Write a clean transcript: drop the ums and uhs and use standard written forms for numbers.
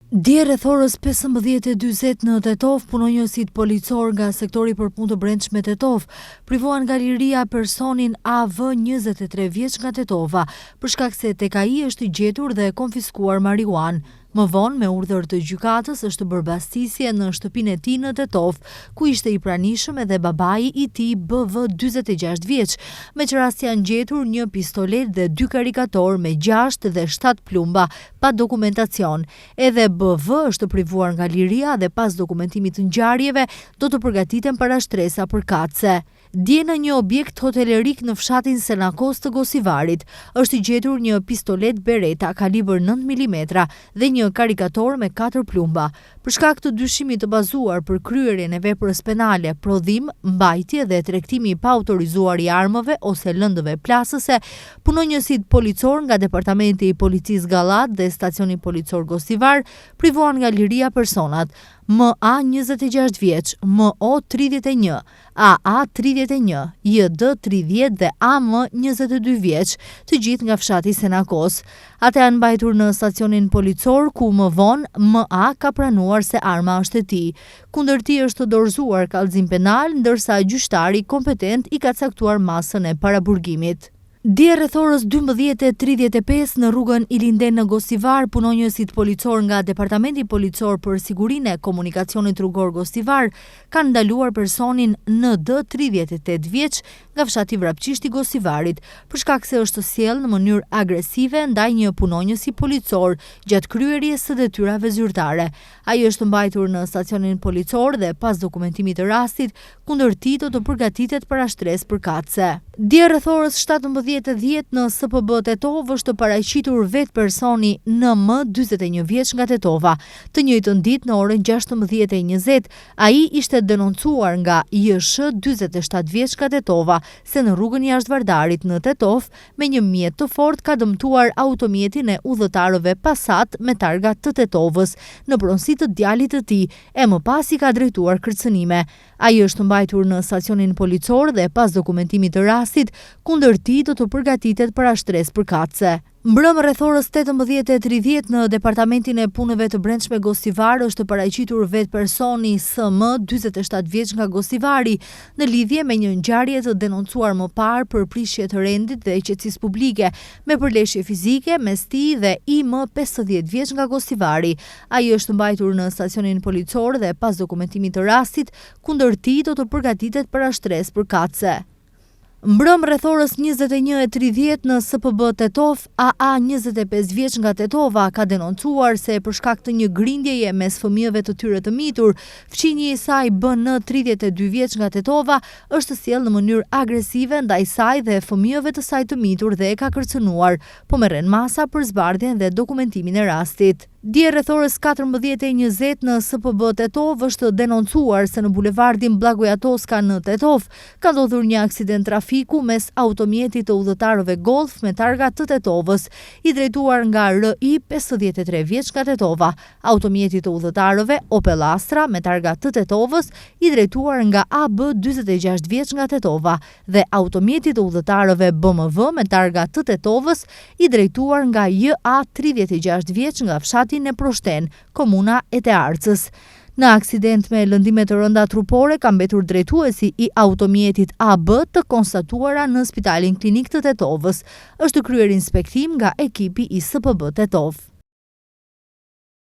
Dje rreth orës 15:40 në Tetovë, punonjësit policorë nga sektori për punë të brendshme Tetovë privuan nga liria personin AV 23 vjeç nga Tetova, për shkak se tek ai është gjetur dhe konfiskuar marihuanë. Më vonë, me urdhër të gjykatës është bërë bastisje në shtëpinë e tij në Tetovë, ku ishte i pranishëm edhe babai i tij BV 46 vjeç, me ç'rast janë gjetur një pistoletë dhe dy karikatorë me 6 dhe 7 plumba pa dokumentacion. Edhe BV është privuar nga liria dhe pas dokumentimit të ngjarjeve do të përgatiten parashtresa përkatëse. Dje në një objekt hotelerik në fshatin Senakos të Gostivarit, është gjetur një pistoletë Beretta kalibër 9 mm dhe një karikator me 4 plumba. Për shkak të dyshimit të bazuar për kryerjen e veprës penale, prodhim, mbajtje dhe tregtimi i paautorizuar i armëve ose lëndëve plasëse, punonjësit policorë nga Departamenti i Policisë Gallatë dhe Stacioni Policor Gostivar privuan nga liria personat MA 26 vjeç, MO 31, AA 31, JD 30 dhe AM 22 vjeç, të gjithë nga fshati Senakos. Ata janë mbajtur në stacionin policor ku më vonë MA ka pranuar se arma është e tij. Kundër tij është dorëzuar kallëzim penal, ndërsa gjyqtari kompetent i ka caktuar masën e paraburgimit. Dje rreth orës 12:35 në rrugën Ilinden në Gostivar, punonjësit policorë nga Departamenti Policor për Sigurinë e Komunikacionit Rrugor Gostivar kanë ndaluar personin ND 38 vjeç nga fshati Vrapçisht i Gostivarit, për shkak se është sjellë në mënyrë agresive ndaj një punonjësi policor gjatë kryerjes së detyrave zyrtare. Ai është mbajtur në stacionin policor dhe pas dokumentimit të rastit, kundër tij do të përgatitet parashtresë përkatëse. Dje rreth orës 17:10 në SPB Tetovë është paraqitur vetë personi NM 41 vjeç nga Tetova. Të njëjtën ditë në orën 16:20 ai ishte denoncuar nga JSH 47 vjeç nga Tetova se në rrugën jashtë Vardarit në Tetovë me një mjet të fortë ka dëmtuar automjetin e udhëtarëve Passat me targa të Tetovës në pronësi të djalit të tij e më pas i ka drejtuar kërcënime. Ai është mbajtur në stacionin policor dhe pas dokumentimit të rastit, kundër tij do të përgatitet parashtresë përkatëse. Mbrëmë rreth orës 18:30 në Departamentin e Punëve të Brendshme Gostivar është paraqitur vetë personi SM 47 vjeç nga Gostivari në lidhje me një ngjarje të denoncuar më parë për prishje të rendit dhe qetësisë publike me përleshje fizike mes tij dhe IM 50 vjeç nga Gostivari. Ai është mbajtur në stacionin policor dhe pas dokumentimit të rastit, kundër tij do të përgatitet parashtresë përkatëse. Mbrëmë rreth orës 21:30 në SPB Tetovë, AA 25 vjeç nga Tetova ka denoncuar se për shkak të një grindjeje mes fëmijëve të tyre të mitur, fqinji i saj BN 32 vjeç nga Tetova është sjellë në mënyrë agresive ndaj saj dhe fëmijëve të saj të mitur dhe e ka kërcënuar, po merren masa për zbardhjen dhe dokumentimin e rastit. Dje rreth orës 14:20 në SPB Tetovë është denoncuar se në bulevardin Bllagoja Toska në Tetovë ka ndodhur një aksident trafiku mes automjetit të udhëtarëve Golf me targa të Tetovës, i drejtuar nga RI 53 vjeç nga Tetova, automjetit të udhëtarëve Opel Astra me targa të Tetovës, i drejtuar nga AB 46 vjeç nga Tetova dhe automjetit të udhëtarëve BMW me targa të Tetovës, i drejtuar nga JA 36 vjeç nga fshati Neproshten, komuna e Tearcës. Në aksident me lëndime të rënda trupore ka mbetur drejtuesi i automjetit AB të konstatuara në Spitalin Klinik të Tetovës. Është kryer inspektim nga ekipi i SPB Tetovë.